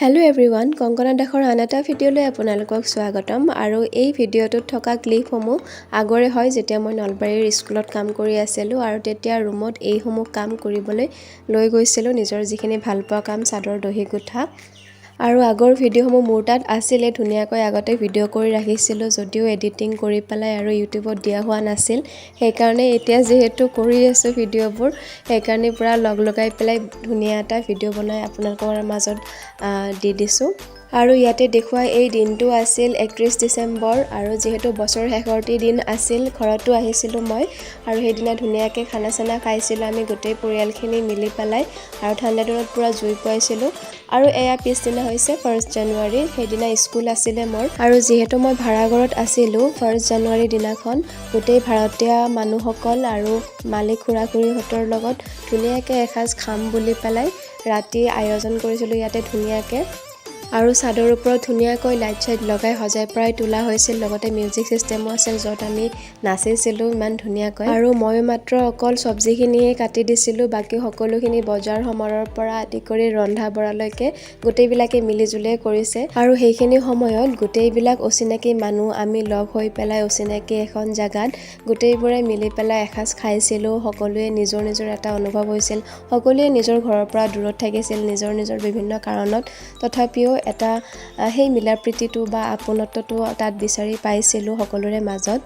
Hello' everyone, Kankana দাসৰ আন এটা ভিডিঅ'লৈ আপোনালোকক স্বাগতম। আৰু এই ভিডিঅ'টোত থকা ক্লিপসমূহ আগৰে হয়, যেতিয়া মই নলবাৰীৰ স্কুলত কাম কৰি আছিলোঁ আৰু তেতিয়া ৰুমত এইসমূহ কাম কৰিবলৈ লৈ গৈছিলোঁ, নিজৰ যিখিনি ভালপোৱা কাম, চাদৰ দহি গুঠা। আৰু আগৰ ভিডিঅ'সমূহ মোৰ তাত আছিলে, ধুনীয়াকৈ আগতে ভিডিঅ' কৰি ৰাখিছিলোঁ যদিও এডিটিং কৰি পেলাই আৰু ইউটিউবত দিয়া হোৱা নাছিল। সেইকাৰণে এতিয়া যিহেতু কৰি আছোঁ ভিডিঅ'বোৰ, সেইকাৰণে পূৰা লগ লগাই পেলাই ধুনীয়া এটা ভিডিঅ' বনাই আপোনালোকৰ মাজত দি দিছোঁ। আৰু ইয়াতে দেখুওৱা এই দিনটো আছিল 31 ডিচেম্বৰ আৰু যিহেতু বছৰৰ শেষৰটি দিন আছিল, ঘৰতো আহিছিলোঁ মই আৰু সেইদিনা ধুনীয়াকৈ খানা চানা খাইছিলোঁ আমি গোটেই পৰিয়ালখিনি মিলি পেলাই আৰু ঠাণ্ডা দিনত পূৰা জুই পুৱাইছিলোঁ। আৰু এয়া পিছদিনা হৈছে 1 জানুৱাৰী, সেইদিনা স্কুল আছিলে মোৰ। আৰু যিহেতু মই ভাড়াঘৰত আছিলোঁ, 1 জানুৱাৰী দিনাখন গোটেই ভাড়াতীয়া মানুহসকল আৰু মালিক খুৰা খুৰীহঁতৰ লগত ধুনীয়াকৈ এসাঁজ খাম বুলি পেলাই ৰাতি আয়োজন কৰিছিলোঁ ইয়াতে ধুনীয়াকৈ। আৰু চাদৰ ওপৰত ধুনীয়াকৈ লাইট চাইট লগাই সজাই পৰাই তোলা হৈছিল, লগতে মিউজিক ছিষ্টেমো আছিল, য'ত আমি নাচিছিলোঁ ইমান ধুনীয়াকৈ। আৰু মই মাত্ৰ অকল চব্জিখিনিহে কাটি দিছিলোঁ, বাকী সকলোখিনি বজাৰ সমাৰৰ পৰা আদি কৰি ৰন্ধা বঢ়ালৈকে গোটেইবিলাকে মিলিজুলিয়ে কৰিছে। আৰু সেইখিনি সময়ত গোটেইবিলাক অচিনাকি মানুহ আমি লগ হৈ পেলাই অচিনাকি এখন জেগাত গোটেইবোৰে মিলি পেলাই এসাঁজ খাইছিলোঁ। সকলোৱে নিজৰ নিজৰ এটা অনুভৱ হৈছিল, সকলোৱে নিজৰ ঘৰৰ পৰা দূৰত থাকিছিল নিজৰ নিজৰ বিভিন্ন কাৰণত, তথাপিও এটা সেই মিলা প্ৰীতিটো বা আপোনত্বটো তাত বিচাৰি পাইছিলোঁ সকলোৰে মাজত।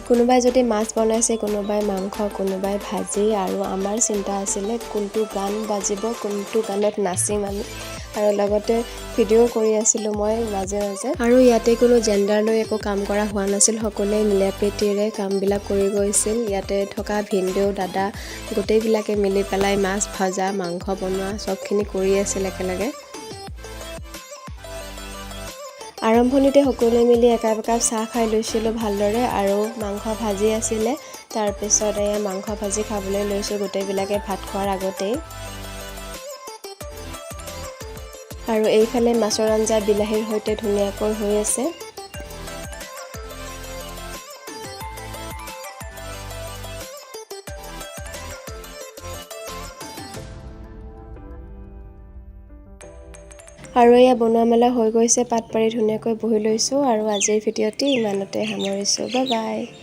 কোনোবাই যদি মাছ বনাইছে, কোনোবাই মাংস, কোনোবাই ভাজি। আৰু আমাৰ চিন্তা আছিলে কোনটো গান বাজিব, কোনটো গানত নাচিম আমি, আৰু লগতে ভিডিঅ' কৰি আছিলোঁ মই মাজে মাজে। আৰু ইয়াতে কোনো জেণ্ডাৰ লৈ একো কাম কৰা হোৱা নাছিল, সকলোৱে মিলা প্ৰীতিৰে কামবিলাক কৰি গৈছিল। ইয়াতে থকা ভিনদেউ, দাদা গোটেইবিলাকে মিলি পেলাই মাছ ভজা, মাংস বনোৱা চবখিনি কৰি আছিল একেলগে। আৰম্ভণিতে সকলোৱে মিলি একাপ একাপ চাহ খাই লৈছিলোঁ ভালদৰে আৰু মাংস ভাজি আছিলে। তাৰপিছত এয়া মাংস ভাজি খাবলৈ লৈছোঁ গোটেইবিলাকে ভাত খোৱাৰ আগতেই। আৰু এইফালে মাছৰ আঞ্জা বিলাহীৰ সৈতে ধুনীয়াকৈ হৈ আছে। আৰু এয়া বনোৱা মেলা হৈ গৈছে, পাত পাৰি ধুনীয়াকৈ বহি লৈছোঁ। আৰু আজিৰ ভিডিঅ'টি ইমানতে সামৰিছোঁ। Bye bye.